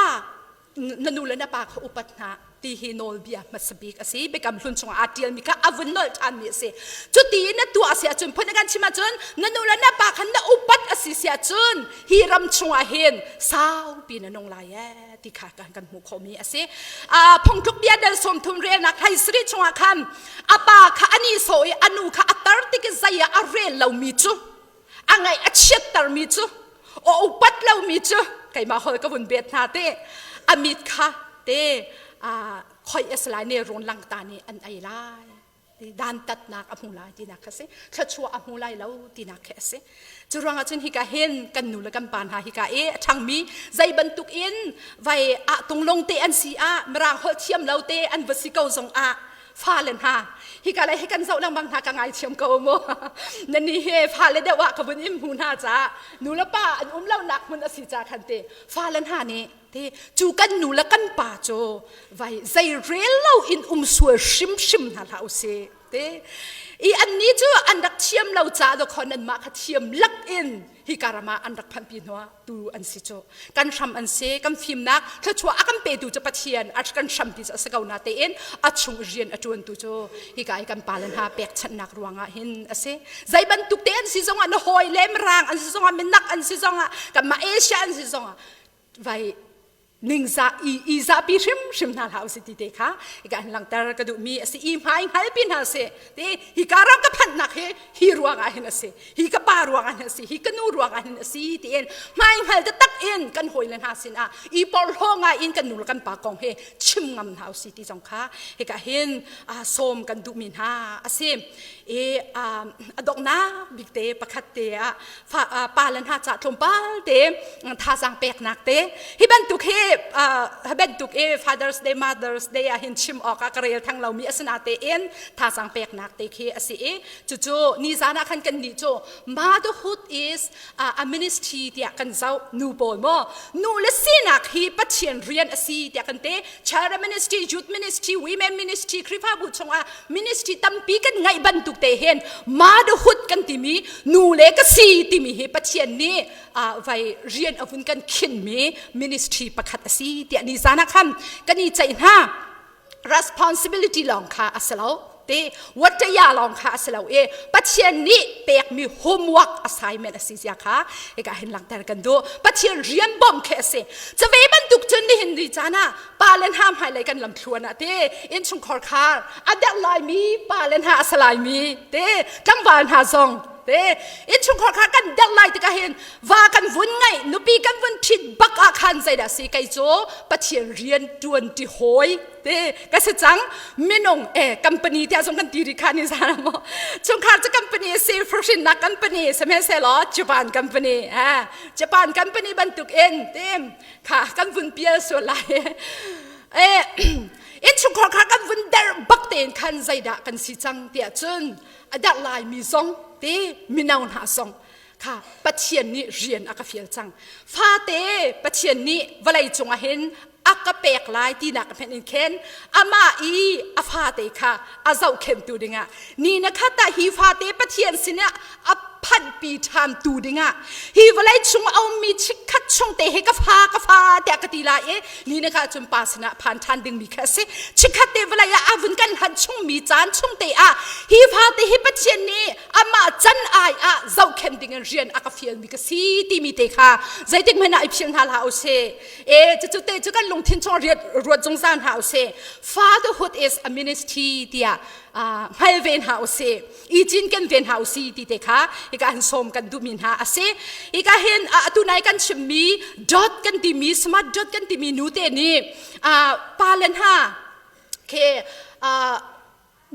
na nu le na pa kha upat hna ti hi nawlbia hmasa bik a si biakam hlun chungah aa ṭialmi kha a vun nolh ṭhanmi a si cuti na tuah a si ahcun phun kan chim ahcun na nu le na pa khan na upat a si si ahcun hi ram chungah hin saupi na nung lai ee ti kha kan kan hmuh khawhmi a si phungtluk bia dal 30 relnak hlei sarih chungah khan a pa kha a nih sawh i a nu kha a tar tik i zei ah a rel lomi cu a ngaih a chiattermi cu. A upat lomi cu keimah hol ka vun bet hna te a mit kha te khoi a si lai ne rawn langta nih an ei lai. Dantatnak a hmu lai tinak kha si. Thluachuah a hmu lai lo tinak khi a si. Cu ruangah cun hika hin kan nu le kan pa hna hika i a ṭhangmi zei bantuk in vai ah tunglung te an si ah mirang holh thiam lo te an va si ko zong ah fale hna hika le hi kan zoh lengmang hna ka ngaithiam ko mu. Nan ni he fale deuh ah ka vun im hmu hna caah nu le pa an um lo nak hmun a si ca khan te fale hna nih te cu kan nu le kan pa cu vai zei rel lo in um sual hrimhrim hna hlah usih te. I anni cu an rak thiam lo ca do khon an mah kha thiam lak in hi karama an rak phanpi hnuah tu an si cu. Kan hram an si, kan fimnak thluachuah a kan petu cu Pathian a kan hrampi cu a si ko na tein a chung rian a tuan tu cu hika i kan pa le hna pekchanhnak ruangah hin a si. Zei bantuk te an si zongah, na hawi le mirang an si zongah, minak an si zongah, kanmah Asia an si zongah, vai ningzah i i zahpi hrimhrim hna hlah usih ti te kha hika hin langhter ka duhmi a si. I hmai hngalpi hna sih ti hi ka ram ka phanhnak hi hi ruangah hin a si, hi ka pa ruangah hin a si, hi ka nu ruangah hin a si tiin hmai hngal taktak in kan hawile hna sinah i porhlaw ngai in kan nu le kan pa kong hi chim ngam hna usih ti zong kha hika hin sawm kan duhmi hna a si. I a donghnak bik te pakhat te ah pa le hna ca tlawmpal te thazaang peknak te hi bantuk hi hi bantuk i Father's Day, Mother's Day ah hin chim awk ah ka rel thang lomi asina tein thazaang peknak te khi a si. I cucu nizan ah khan kan nih cu motherhood is a ministry tiah kan zoh. Nu pawl maw nu le sinak hi Pathian rian a si tiah kan te. Child ministry, youth ministry, women ministry, Khrihfabu chungah ministry tampi kan ngaih bantuk te hin motherhood kan timi nu le ka si timi hi Pathian nih vai rian a vun kan khinmi ministry pakhat a si tiah ni zan ah khan kan i ceih hna. Responsibility lawng kha a si lo te, wataya lawng kha a si lo i Pathian nih pekmi homework assignment a si zia kha hika hin langhter kan duh. Pathian rian bawmh khi a si. Cave bantuk cun nihin ni caan ah pa le hna hmailei kan lam thluan ah te innchungkhar khar a derh laimi pa le hna a salaimi te tlangval hna zong te innchungkhar kha kan derh lai tikah hin va kan vun ngaih nupi kan vun ṭhit bak ah khan zeidah si kei cu Pathian rian ṭuan ti hawi te ka si cang. Minung e company tiah zong kan ti ri kha ni zan mo chungkhar cu company si furhrinnak company sihmanhsehlaw Japan company eh Japan company bantuk in tim kha kan vun pial sual lai e. Innchungkhar kha kan vun der bak tein khan zeidah kan si cang tiah cun a der lai mi zong te mino hna zong kha Pathian nih rian a ka fial cang. Fate Pathian nih vawlei cungah hin a ka pek lai tinak ka phen in khen amah i a fate kha a zohkhentu dingah ni na khat ah hi fate Pathian sinah a phanhpi ṭhan tu dingah hi vawlei chung a ummi chikkhat chung te hi ka fa ka fa tiah ka ti lai i ni na kha cun pa sinah phan ṭhan dingmi kha a si. Chikkhat te vawlei ah a vun kan hlan chungmi caan chung te ah hi fate hi Pathian nih amah can ai ah zohkhenh dingin rian a ka fialmi ka si timi te kha zeitik hmanh ah i philh hna hlah usih. E cucu te cu kan lungthin chung riat ruat zungzal hna usih. Fatherhood is a ministry tiah hngal ve hna usih, i cinken ve hna usih ti te kha hika hin sawm kan duhmi hna a si. Hika hin atu nai kan chimmi dot kan timi smart dot kan timi nu te nih pa le hna ke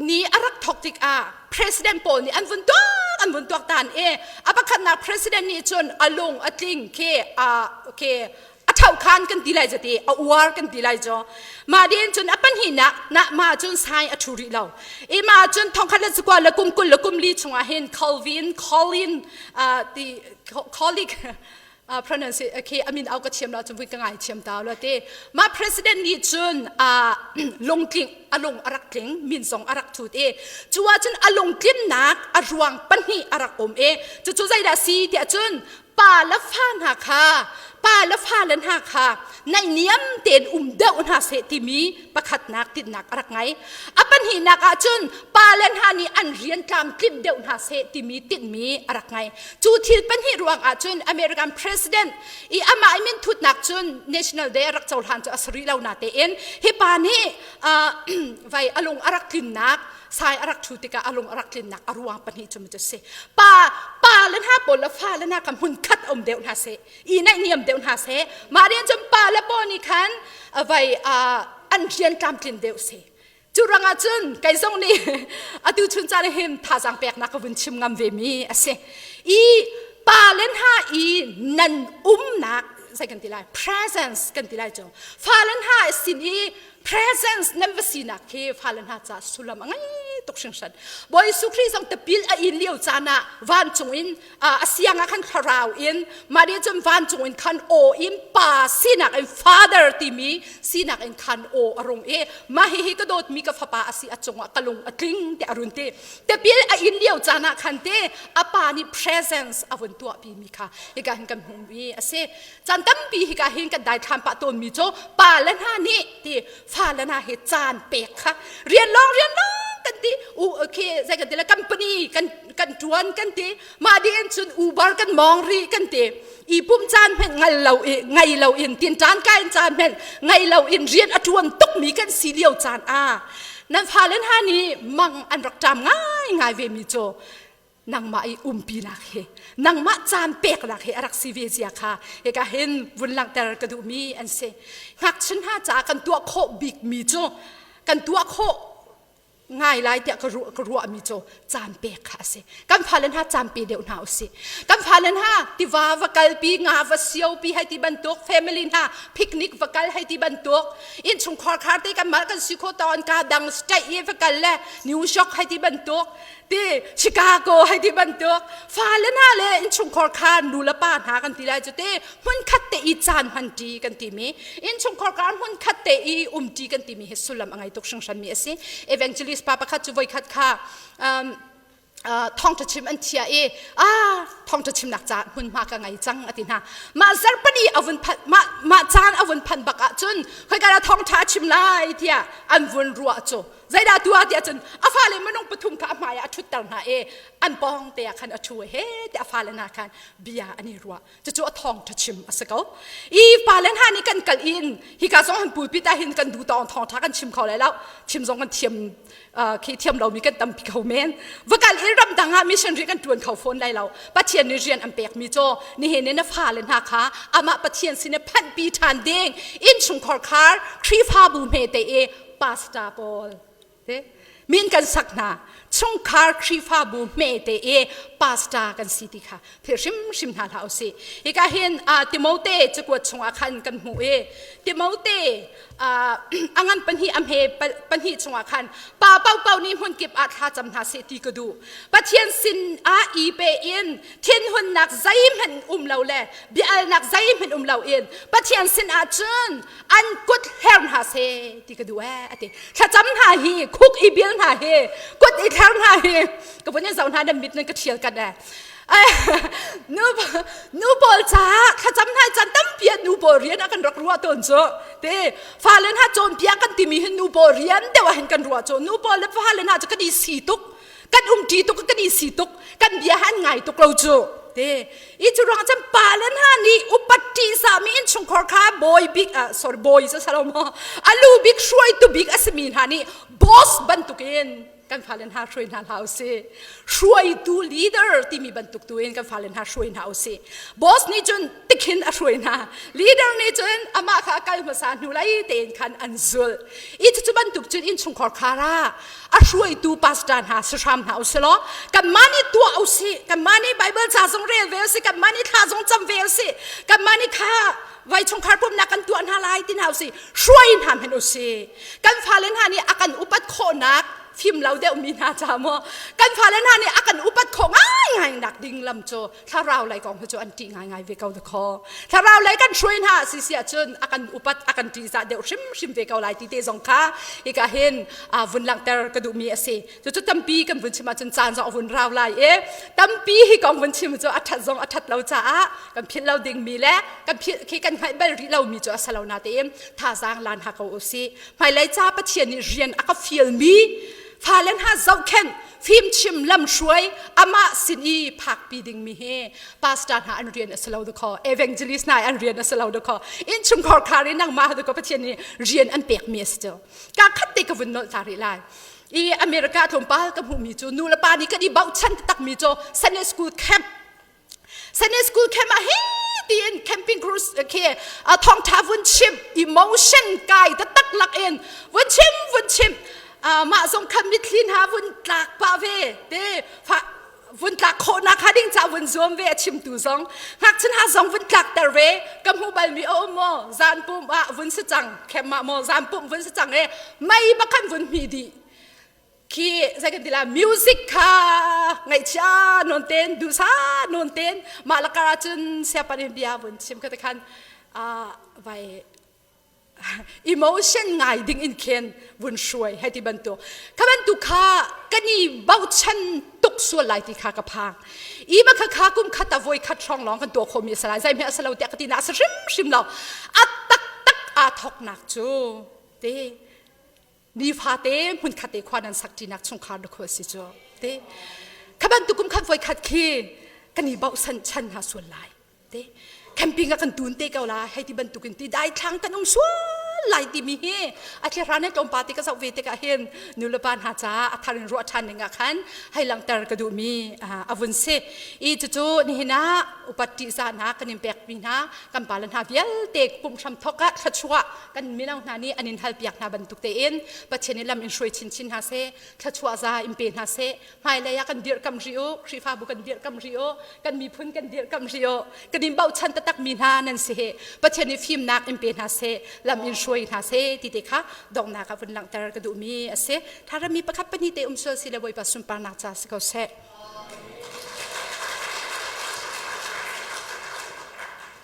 ni a rak thok tikah president pawl nih an vun tuak an vun tuak tan i a pakhatnak president nih cun a lung a tling khi khi a tho khan kan ti lai zati a uar kan ti lai cu. Ma din cun a pahnihnak na ma cun sai a thu rih lo i ma cun thongkhat le zakua le kum 20 le kum li chungah hin Calvin Colin ti colleague pronounce okay amin au ka thiam lo cun vui ka ngai thiam ta lo te. Ma president nih cun lungtling a lung a rak tling min zong a rak thut i cu ah cun a lungtlinnak a ruang pahnih a rak um i cucu zeidah si tiah cun pa le fa hna kha. pa le fale hna kha naihniam tein um deuh hna seh timi pakhatnak tinhnak a rak ngei. A pahnihnak ah cun pa le hna nih an rian tlamtlinh deuh hna seh timi tinhmi a rak ngei. Cu thil pahnih ruang ah cun American President i amah i minthutnak cun National Day a rak cohlan cu a si rih lo natein hi pa nih vai a lung a rak tlinnak sai a rak ṭhu tikah a lung a rak tlinnak a ruang pahnih cu cu si. Pa pa le hna pawl le fa le hna kha hmun khat um deuh hna seh i naihniam deuh hna seh mah rian cun pa le paw nih khan vai an rian tlamtlin deuh seh. Cu ruangah cun kei zong nih atu chun caan hin thazaang peknak ka vun chim ngam ve mi a si. I pa le hna i nan umnak zei kan ti lai presence kan ti lai cu fale hna sin i presence nan va sinak khi fale hna ca sullam a ngei tuk hringhran. Bawi Jesuh Khrih zong tipil a in lio caan ah vancung in a siang ah khan thlarau in mah nih cun vancung in khan aw in pa sinak in father timi sinak in khan aw a rung i mah hihi ka dawtmi ka fapa a si a cungah ka lung a tling tiah a run ti. Tipil a in lio caan ah khan te a pa nih presence a vun tuahpi mi kha hika hin kan hmuhmi a si. Caan tampi hika hin kan daithlam pah tawnmi cu pa le hna nih ti fale hna hi caan pek kha rian lawng rian lawng kan ti u okay zei kan ti le company kan kan tuan kan ti mah ding cun Uber kan mong ri kan ti i pum caan hmenh ngal lo i ngai lo in tin caan kai caan hmenh ngai lo in rian a tuan tuk mi kan si lio caan a nan fale hna nih mang an rak ṭam ngai ngai ve mi cu nangmah i umpinak hi nangmah caan peknak hi a rak si ve zia kha hika hin vun langhter ka duhmi an si. Ngakchia hna caah kan tuah khawh bikmi cu kan tuah khawh ngai lai tiah ka ruah ka ruahmi cu caan pek kha a si. Kan fale hna caan pe deuh hna usih. Kan fale hna tiva va kalpi nga va siopi hei ti bantuk family hna picnic va kal hei ti bantuk innchungkhar khar te kan mal kan si kho tawn ka dang state i va kal le New York hei ti bantuk ti Chicago hei ti bantuk fale hna le innchungkhar kha nu le pa hna kan ti lai cu te hmunkhat te i caan hmanṭi kan timi innchungkhar kha hmunkhat te i umṭi kan timi hi sullam a ngei tuk hringhran mi a si. Evangelist pa pakhat cu voikhat kha um, thawngṭha chim an thia i ah thawngṭha chimnak ca hmunhma ka ngei cang a ti hna. Mah zarhpani a vun phan mah mah caan a vun phan bak ah cun khoika dah thawngṭha a chim lai tiah an vun ruah cu zeidah tuah tiah cun a fale minung pathum kha a hmai ah a ṭhutter hna i an pawng te ah khan a ṭhu he tiah a fale hna khan bia an i ruah. Cucu a thawngṭha chim a si ko. I pale hna nih kan kal in hika zong han pulpit ah hin kan duh tawng thawngṭha kan chim kho lai lo. Chim zong kan thiam khi thiam lomi kan tampi kho men. Va kal in ramdang ah mission rian kan ṭuan kho fawn lai lo. Pathian nih rian an pekmi cu nihin in na fale hna kha amah Pathian sin i phanhpi ṭhan ding innchungkhar khar Khrihfabu hmete i pastor pawl min kan sak hna. Chungkhar Khrihfabu hmete i pastor kan si ti kha philh hrimhrim hna hlah usih. Hika hin Timote cakuat chungah khan kan hmuh i Timote a ngan pahnih a hme pahnih chungah khan pa paohpaoh nih hmunkip ah thlacam hna seh ti ka duh. Pathian sin ah i pe in thinhunnak zeihmanh um lo le bia-alnak zeihmanh um loin Pathian sin ah cun an kut hler hna seh ti ka duh ee a ti. Thlacam hna hi khuk i bil hna hi kut i thler hna hi ka vun in zoh hna nan mit nan ka ṭhial kat ee. Nu nu pawl caah thlacam hna caan tampi ah nu pawl rian ah kan rak ruah tawn cu te fale hna cawnpiak kan timi hi nu pawl rian deuh ah hin kan ruah cu nu pawl le fale hna cu kan i si tuk kan umṭi tuk kan i si tuk kan bia han ngai tuk lo cu te i cu ruang cun pale hna nih upat ṭihzahmi innchungkhar kha bawi bik ah sorry bawi cu salo maw alu bik hruaitu bik a simi hna nih boss bantukin kan fale hna hruai hna hlah usih. Hruaitu leader timi bantuk tu in kan fale hna hruai hna usih. Boss nih cun tikhin a hruai hna. Leader nih cun amah kha a kal hmasa hnu lai tein khan an zulh. I cucu bantuk cun innchungkhar khar ah a hruaitu pastor hna si hram hna usih law kanmah nih tuah usih. Kanmah nih Bible ca zong rel ve usih. Kanmah nih thla zong cam ve usih. Kanmah nih kha vai chungkhar pumhnak kan tuah hna lai ti hna usih. Hruai hna hmanh usih. Kan fale hna nih a kan upat khawhnak. Fim lo deuh mi hna ca maw? Kan fale hna nih a kan upat khawh ngaingai nak ding lam cu thlarau lei kong hi cu an ṭih ngaingai ve ko khaw. Thlarau lei kan hruai hna si si ahcun a kan upat a kan ṭihzah deuh hrimhrim ve ko lai ti te zong kha hika hin vun langhter ka duhmi a si. Cucu tampi kan vun chim ahcun caan zong a vun rau lai i tampi hi kong vun chim cu a ṭhat zong a ṭhat lo caah kan philh lo dingmi le kan philh khi kan hngalh bal rih lomi cu a si lo natein thazaang lan ha ko u sih. Hmailei ca Pathian nih rian a ka fialmi fale hna zohkhenh fimchim lamhruai amah sin i phakpi dingmi hi pastor hna an rian a si lo dakaw evangelist hna an rian a si lo dakaw innchungkhar khar i nangmah dakaw Pathian nih rian an pekmi a si cu ka khat te ka vun nolh ta rih lai i America tlawmpal ka hmuhmi cu nu le pa nih kan i bochan takmi cu Sunday school camp Sunday school camp ah hi tiin camping cruise khi thawngtha vun chim emotion kai taktak lak in vun chim vun chim mah zong khan mitthli hna vun tlak pah ve te vun tlak khawhnak kha ding ca vun zuam ve a chimtu zong ngakchia hna zong vun tlak ter ve ka hmu bal mi a um maw zan pum ah vun si cang khem ah maw zan pum vun si cang e mei bakhan vun hmi dih khi zei kan ti la music kha ngaihchia non ten duhsa non ten mah lakar ahcun siapan in bia vun chim kha te khan vai emotion ngai ding in khen vun hruai hei ti bantuk kha bantuk kha kan i bochan tuk sual lai ti kha ka phang i ma kha kha kum khat a voi khat hrawng lawng kan tuah khomi a si lai zeihmeh a si lo tiah ka ti na a si hrimhrim lo a taktak aa thoknak cu te nifate hmunkhat te khua nan sak ṭinak chungkhar na khua si cu te kha bantuk kum khat voi khat khi kan i bauhsan chan hna sual lai te camping ah kan tun te ko lai hei ti bantukin ti daithlang kan um sual lai timi hi a thliahra ne tlawmpa te ka zoh ve tikah hin nu le pa hna caah a thar in ruah ṭhan ning ah khan hei langhter ka duhmi a vun si i cucu nihin ah upat ṭihzahnak kan in pekmi hna kan pale hna vialte pumh hram thawk ah thluachuah kan mino hna nih an in halpiak hna bantuk tein Pathian nih lam in hruai chinchin hna seh thluachuah za in pe hna seh hmailei ah kan dirhkamh rih u Khrihfabu kan dirhkamh rih u kan miphun kan dirhkamh rih u kan in bochan taktak mi hna nan si he Pathian nih fimnak in pe hna seh lam in hruai hna seh ti te kha donghnak ah vun langhter ka duhmi a si tharami pakhat pahnih te um sual si le Bawipa sunparnak ca si ko seh.